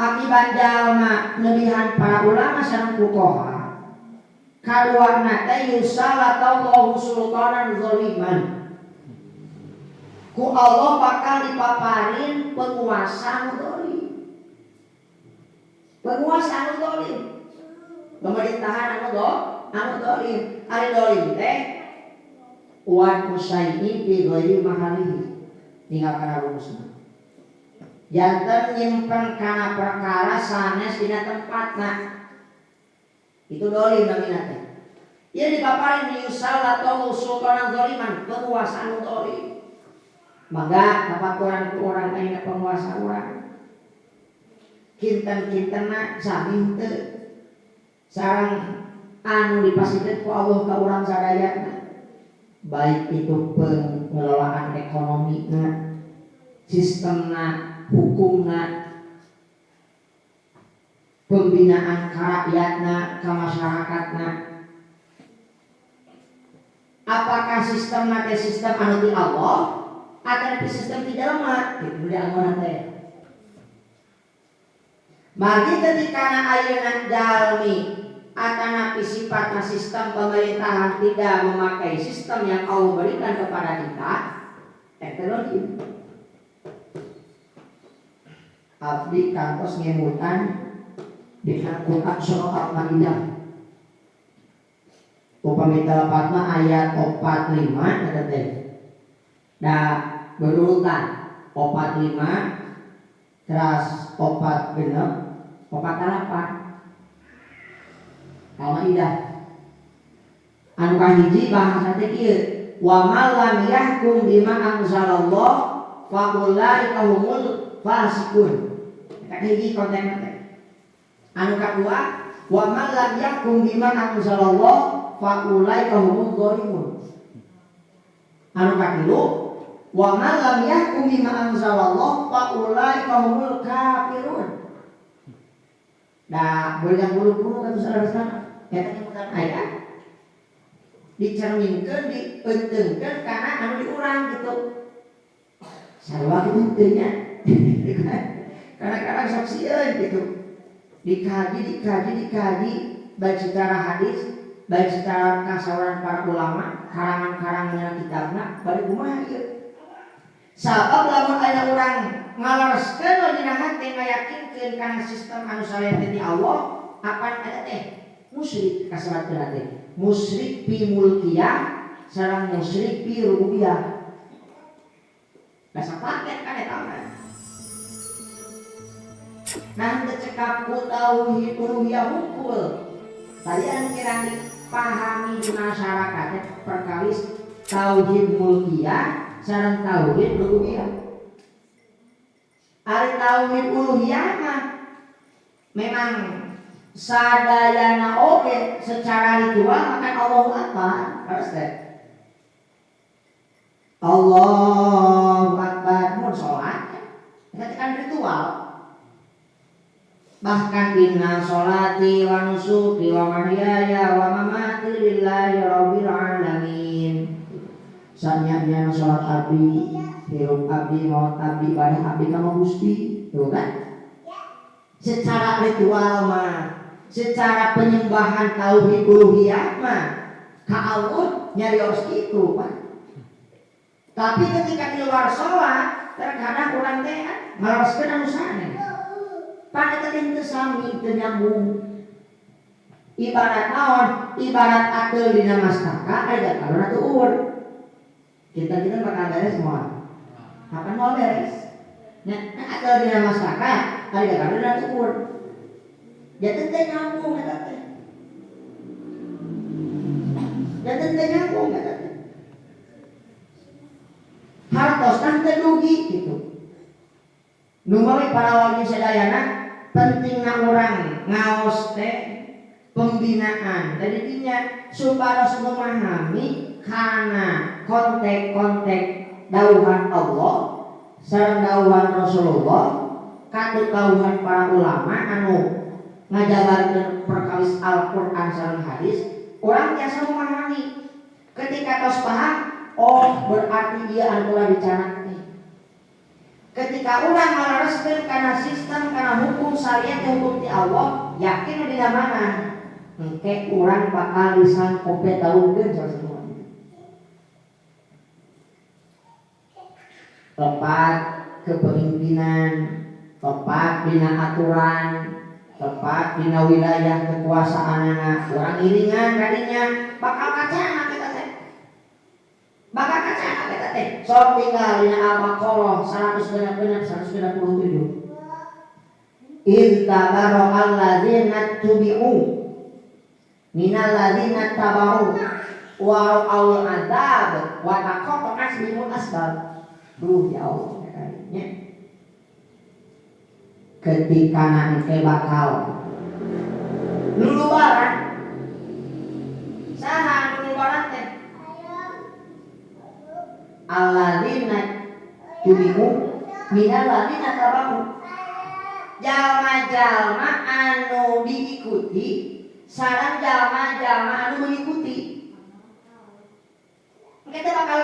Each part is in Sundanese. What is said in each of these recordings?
Akibat jalma nebihan para ulama sareng fuqaha kaduana teh yusallatallahu sultanan zaliman. Ku Allah bakal dipaparin penguasa anu zalim. Penguasa anu zalim. Pemerintahan anu zalim. Ari zalim teh wan musai'i fi ghairi mahalihi. Tinggal kana rumusna. Janten nyimpen kana perkara sanes dina tempatna. Itu dolim namina teh. Ieu dipaparin yusallallahu sultanan zaliman, penguasa anu zalim. Mangga kapaturan ku urang ayeuna penguasa urang. Kinten-kintenna sami teu sareng anu dipasihkeun ku Allah ka urang sadayana. Baik itu pengelolaan ekonomina, sistemna, hukumna, pembinaan karakyatna, ka masyarakatna. Apakah sistemna teh sistem anu ti Allah atau sistem ti jelema? Kitu dianggona teh. Margi ketika na ayeuna jalmi atanapi sifatna sistem pemerintahan tidak memakai sistem yang Allah berikan kepada kita, teknologi. Abdi kantos ngemutan di Al-Quran surah Al-Maidah. Upami telepatna ayat 45 eta teh. Da berurutan 45 teras 46 48. Al-Maidah. Anu kahiji bahasa teh kieu, wa man lam yahkum bima anzalallah fa ulaika humul fasiqun. Eta kahiji kontenna teh. Anu kadua, wa man lam yahkum bima anzalallah fa ulaika humuz zalimun. Anu katilu, wa man lam yahkum bima anzalallah fa ulaika humul kafirun. Da beurang bulu-bulu kan salah-salah. Eta nyebutan ayat dicerminkeun, dienteungkeun kana anu diurang gitu. Sarua kitu teu nya. Kadang-kadang sok sieun gitu. Dikaji, dikaji, dikaji baik secara hadis, baik secara kasauran para ulama, karangan-karangan kitabna, bari kumaha ieu. Sabab lamun aya urang ngalereskeun we dina hate ngayakinkeun kana sistem anu sae ti Allah, apan eta teh musyrik kasebatkeun teh. Musyrik fi mulkiyah sareng musyrik fi rububiyah. Basa paket kan eta mah. Nah, teu cekap ku tauhid uluhiyah hungkul. Tadi anu kirang dipahami di masyarakat perkawis tauhid mulkiyah sareng tauhid rububiyah. Ari tauhid uluhiyah mah memang sadayana oge secara ritual makan Allahu Akbar, harus teh. Allahu Akbar mun salat eta kan ritual. Bahkan inna sholati wa nusuki wa mahyaya wa mamati lillahi rabbil alamin. Sanyanya sholat abdi, hirup abdi, maut abdi, ibadah abdi ka Gusti, tuh kan? Secara ritual mah, secara penyembahan tauhid uluhiyah mah, ka Allah nyarios kitu, Pak. Tapi ketika di luar sholat, terkadang urang teh ngaloskeun anu sanes. Pan eta teh teu sami, teu nyambung. Ibarat naon? Ibarat ateul dina mastaka aya kalona tuur. Kita-kita bakal beres semua. Kapan mau beres? Nah, ateul dina mastaka aya kalona tuur. Jadi teu nyambung eta teh. Jadi teu nyambung eta teh. Hartosna teu dugi gitu. Numawi para wali sadayana pentingna urang ngaos teh pembinaan. Jadi dinya supados memahami kana kontek-kontek dauhan Allah sareng dauhan Rasulullah katut dauhan para ulama anu ngajabarkeun perkawis Al-Qur'an sareng hadis, urang tiasa memahami. Ketika tos paham, oh berarti dia anu ulah dicanak teh. Ketika urang ngalereskeun kana sistem kana hukum syariat hukum ti Allah, yakin dina mana? Engke urang bakal disangkope taungkeun salah. Tepat kepemimpinan, tepat dina aturan, tepat dina wilayah kekuasaanana, urang iringan kadinya bakal kacana kita teh. Bakal kacana kita teh. Sok tinggal dina Al-Baqarah 167. Iz tabarra'al ladzina tubi'u minal ladzina tabaru wa ra'awul adzab wa taqatta'at bihimul asbab. Duh ya Allah nya. Ketika nanti bakal lulubaran saha lulubaran teh alladzina tubi'u minal ladzina tabaru, jalma-jalma anu diikuti sareng jalma-jalma anu mengikuti. Kita bakal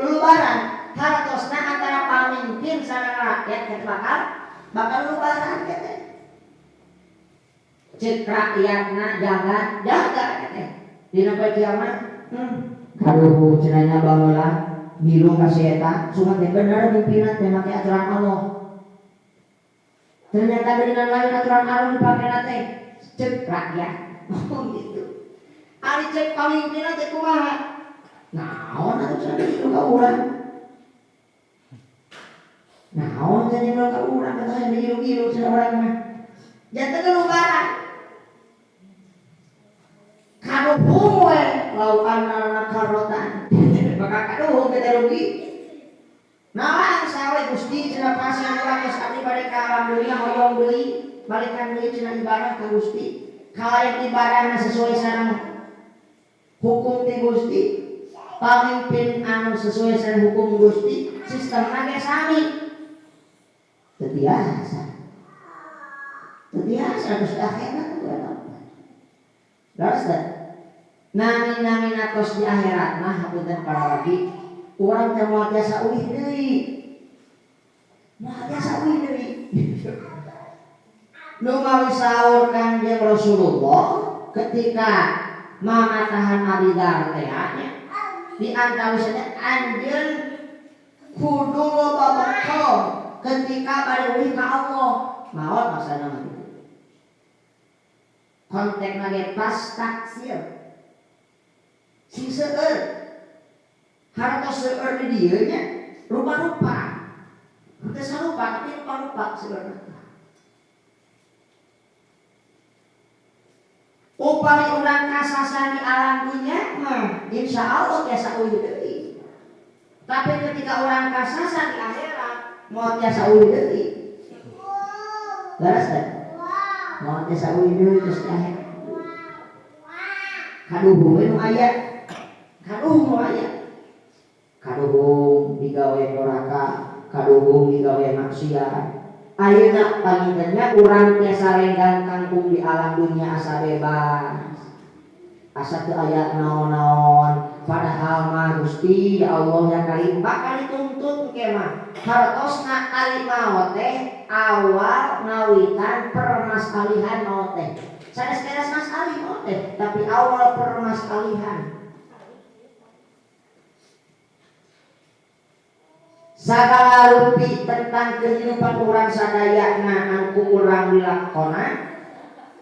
lulubaran hartosna antara pamimpin sareng rakyat, kita bakal lulubaran kita. Cek rakyatna jaga jaga kita dina poe kiamat. Kaduh cenah baheula milu ka si eta sugan teh bener mimpinna teh make aturan Allah. Ternyata dengan lain aturan Allah dipakena teh cek rakyat. Oh gitu. Ari cek pamimpinna teh kumaha? Naon atuh cenah milu ka urang? Naon cenah milu ka urang kata hayang diilu-ilu cenah urang mah. Janten lubaran. Kaduhung we laukan karotan. Bakal kaduhung kita rugi. Nalang sawe Gusti cenah pasang urang geus abdi bade ka alam dunya hoyong deui, balikan deui cenah ibadah ka Gusti. Kalayan ibadahna sesuai sareng hukum ti Gusti, pamimpin anu sesuai sareng hukum Gusti, sistemna ge sami. Teu tiasa. Teu tiasa geus akhirat tuh eta. Leres teh? Nami-nami tos di akhirat mah hapunten para lagi urang teh moal tiasa uih deui. Moal tiasa uih deui. Nu mawi saur Kangjeng Rasulullah ketika mamatahan Abi Dzar teh nya di antawisna anjeun kudu loba bekal ketika bade uih ka Allah. Maot maksana mah kitu. Kontekna ge pas taksir. Sing seueur hartos seueur di dieu nya rupa-rupa. Teu sarupa tapi rupa-rupa seueurna. Upami urang kasasan di alam dunya mah insya Allah tiasa uih deui. Tapi ketika urang kasasan di akhirat moal tiasa uih deui. Leres teh? Moal tiasa uih deui terus di akhirat. Kaduhung we nu aya. Kaduhung nu aya. Kaduhung digawe doraka, kaduhung digawe maksiat. Ayeuna pangintennya urang tiasa lenggang kangkung di alam dunia asa bebas. Asa teu aya naon-naon, padahal mah Gusti ya Allah ya Karim bakal dituntut engke mah. Hartosna ari maot teh awal ngawitan permasalihan maot teh. Sanes beres masalih maot teh, tapi awal permasalihan. Sagala rupi tentang kehidupan urang sadayana anu ku urang dilakona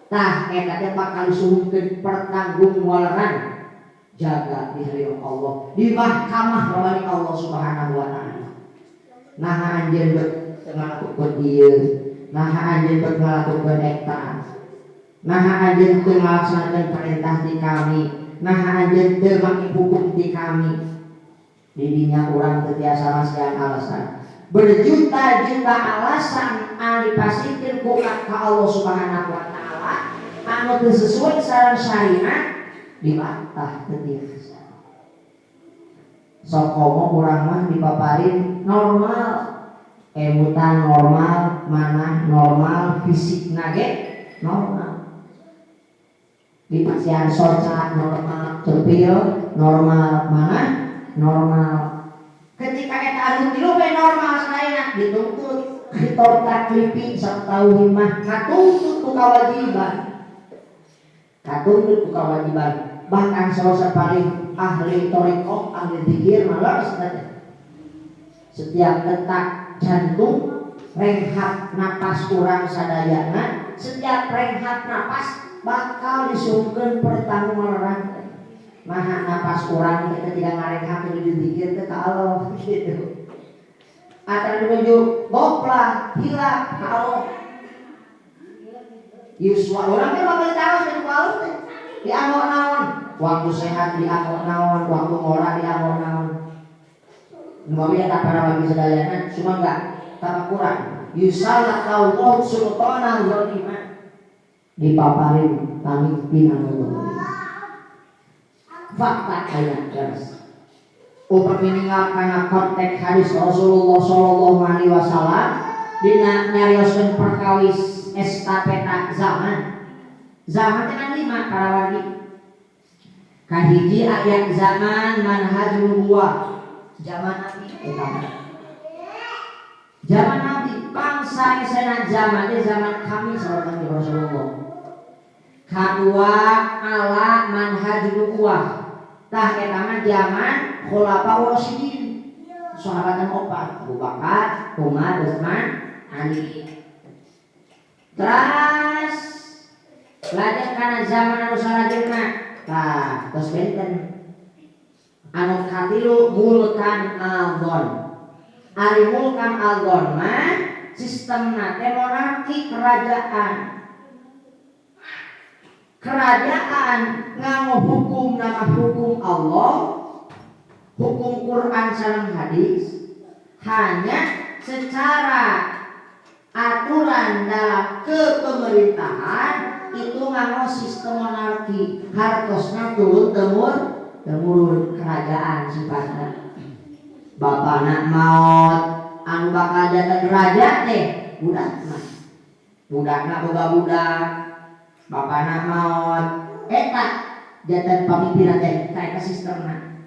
tah eta teh bakal disuhunkeun pertanggungjawabna jaga di hari Allah di mahkamah rabani Allah Subhanahu wa taala. Naha anjeun beut teu ngalakukeun ieu, naha anjeun beut ngalakukeun eta, naha anjeun teu ngalaksanakeun perintah ti kami, naha anjeun teu make hukum ti kami. Didinya urang teu tiasa masihan alasan. Berjuta-juta alasan anu dipasihkeun ku ka Allah Subhanahu wa taala anu teu sesuai sareng syariat dibantah teu tiasa. Sok komo urang mah dipaparin normal, emutan normal, manah normal, fisikna ge normal. Dipasihan soca normal, cepil normal, manah normal. Ketika eta Eta anu tilu we normal sadayana dituntut khitab taklifi satauhin mah katuntut ku kewajiban. Katuntut ku kewajiban. Bahkan salah paling ahli thariqah, ahli zikir malah setiap detak jantung renghap napas urang sadayana, setiap renghap napas bakal disungkeun pertanggungan. Maha napas urang kita tidak ngarenghap menuju zikir teh ka Allah gitu. Atau menuju goplah, hilap ka Allah. Yuswa urang teh bakal ditaros ka Allah teh. Dianggo naon? Waktu sehat dianggo naon, waktu ngora dianggo naon. Nu eta para wali sadayana sumangga tafakuran. Yusallat Allah sultana zalima. Dipaparin pamimpin anu zalim. Fakta aya garis. Upami ninggal kana konteks hadis Rasulullah sallallahu alaihi wasallam dina nyarioskeun perkawis estafeta zaman. Zaman teh kan 5 para wargi. Kahiji ayat zaman manhaj nubuwah, zaman Nabi eta. Zaman Nabi bangsa esena zaman teh zaman kami sallallahu Rasulullah. Kadua ala manhaj nubuwah. Tah eta mah zaman khulafaur rasyidin. Sahabat anu opat, Abu Bakar, Umar, Utsman, Ali. Terus lajeng kana zaman anu salajengna. Tah, tos benten. Anu katilu mulkan al-dhon. Ari mulkan al-dhon mah sistemna teh monarki kerajaan. Kerajaan nganggo hukum nama hukum Allah, hukum Quran sareng hadis, hanya secara aturan dalam kepemerintahan itu nganggo sistem monarki, hartosna turun temurun kerajaan sifatna. Bapana maot anu bakal janten raja teh budakna, budakna boga budak. Bapana maot eta janten pamimpin teh ka eta sistemna.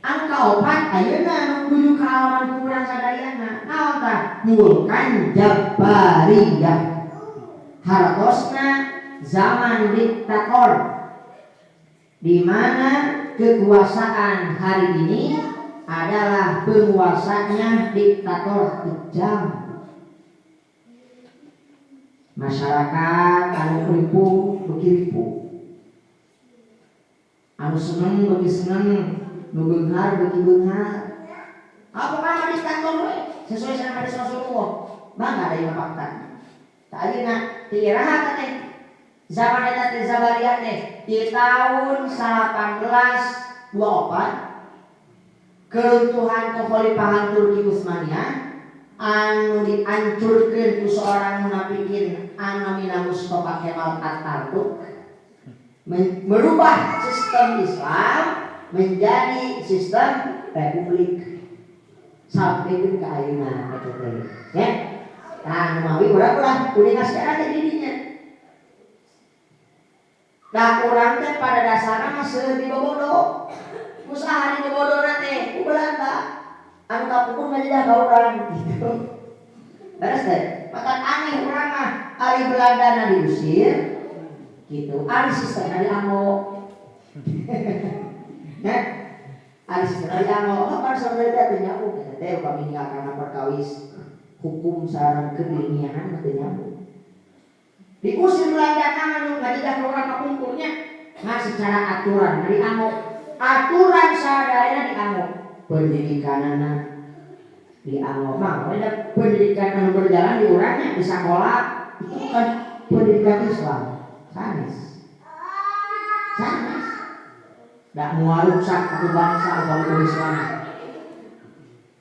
Anu kaopat ayeuna anu nuju ka alaman kurang sadayana naon tah mulkan jabariyah. Hartosna zaman diktator di mana kekuasaan hari ini adalah penguasanya diktator kejam. Masyarakat anu ripuh beuki ripuh, anu seneng beuki seneng, nu beunghar beuki beunghar. Apa kana diktator we sesuai sama hadis Rasulullah. Mangga da ieu fakta. Tah ayeuna ti iraha teh zaman eta teh Zabariyah teh di tahun 1824 keruntuhan kekhalifahan Turki Utsmaniyah anu diancurkeun ku seorang munafikin anu namina Mustafa Kemal Atatürk merubah sistem Islam menjadi sistem republik sampai ke ayeuna eta teh ya. Tah mawi urang ulah kuningas teh di dinya. Nah urang teh pada dasarna mah seueur dibobodo. Usaha dibobodona teh ku Belanda. Anu kapungkur mah jadi ka urang gitu. Beres teh. Maka aneh urang mah ari Belanda na diusir gitu. Ari sistemna diambo. Nah, ari sistemna diambo. Oh, pada saudara teh nyambung eta teh upami ninggal kana perkawis hukum sareng keilmiahan mah teu nyambung. Diusir Belanda anu ngajidah ka urang kapungkurnya ngan secara aturan diambo. Aturan sadayana diambo. Pendidikanana diambo mah ada pendidikan anu berjalan di urangnya di sekolah itu bukan pendidikan Islam sanes sanes dak moal rusak satu bangsa upami Islam.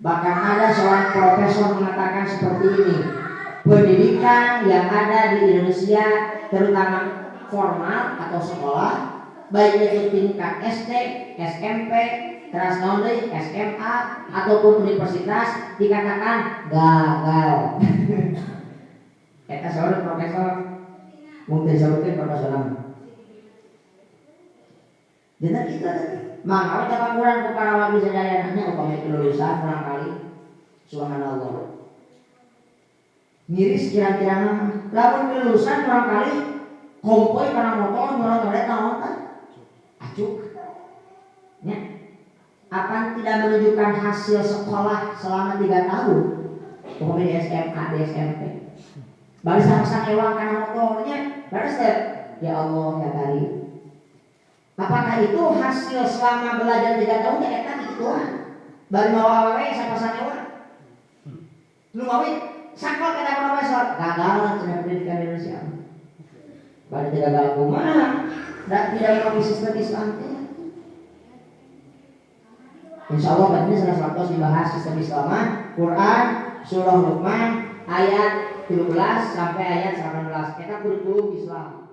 Bahkan ada seorang profesor mengatakan seperti ini, pendidikan yang ada di Indonesia terutama formal atau sekolah baik itu tingkat SD, SMP, terus SMA ataupun universitas dikatakan gagal. Eta seorang profesor mungkin seorang profesor. Jadi kita Mangga we tapakuran ku para wargi sadayana nya upami kelulusan kurang kali. Subhanallah. Miris kira-kira mah. Lamun kelulusan kurang kali kompoi kana motor nyorot-nyoret naon tah? Acuk. Nya. Akan tidak menunjukkan hasil sekolah selama 3 tahun. Upami di SMA, di SMP. Bari sama ewang kana motornya, baris teh. Ya Allah ya Karim. Apakah itu hasil selama belajar 3 tahun ya eta kituan? Bari mawa awewe sapasang ewang. Nu mawi sakola kita profesor gagal cenah pendidikan Indonesia. Bari tidak gagal kumaha? Da tidak melalui sistem Islam teh. Insya Allah berarti salah satu dibahas sistem Islam Quran surah Luqman ayat 17 sampai ayat 18. Kita kurikulum Islam.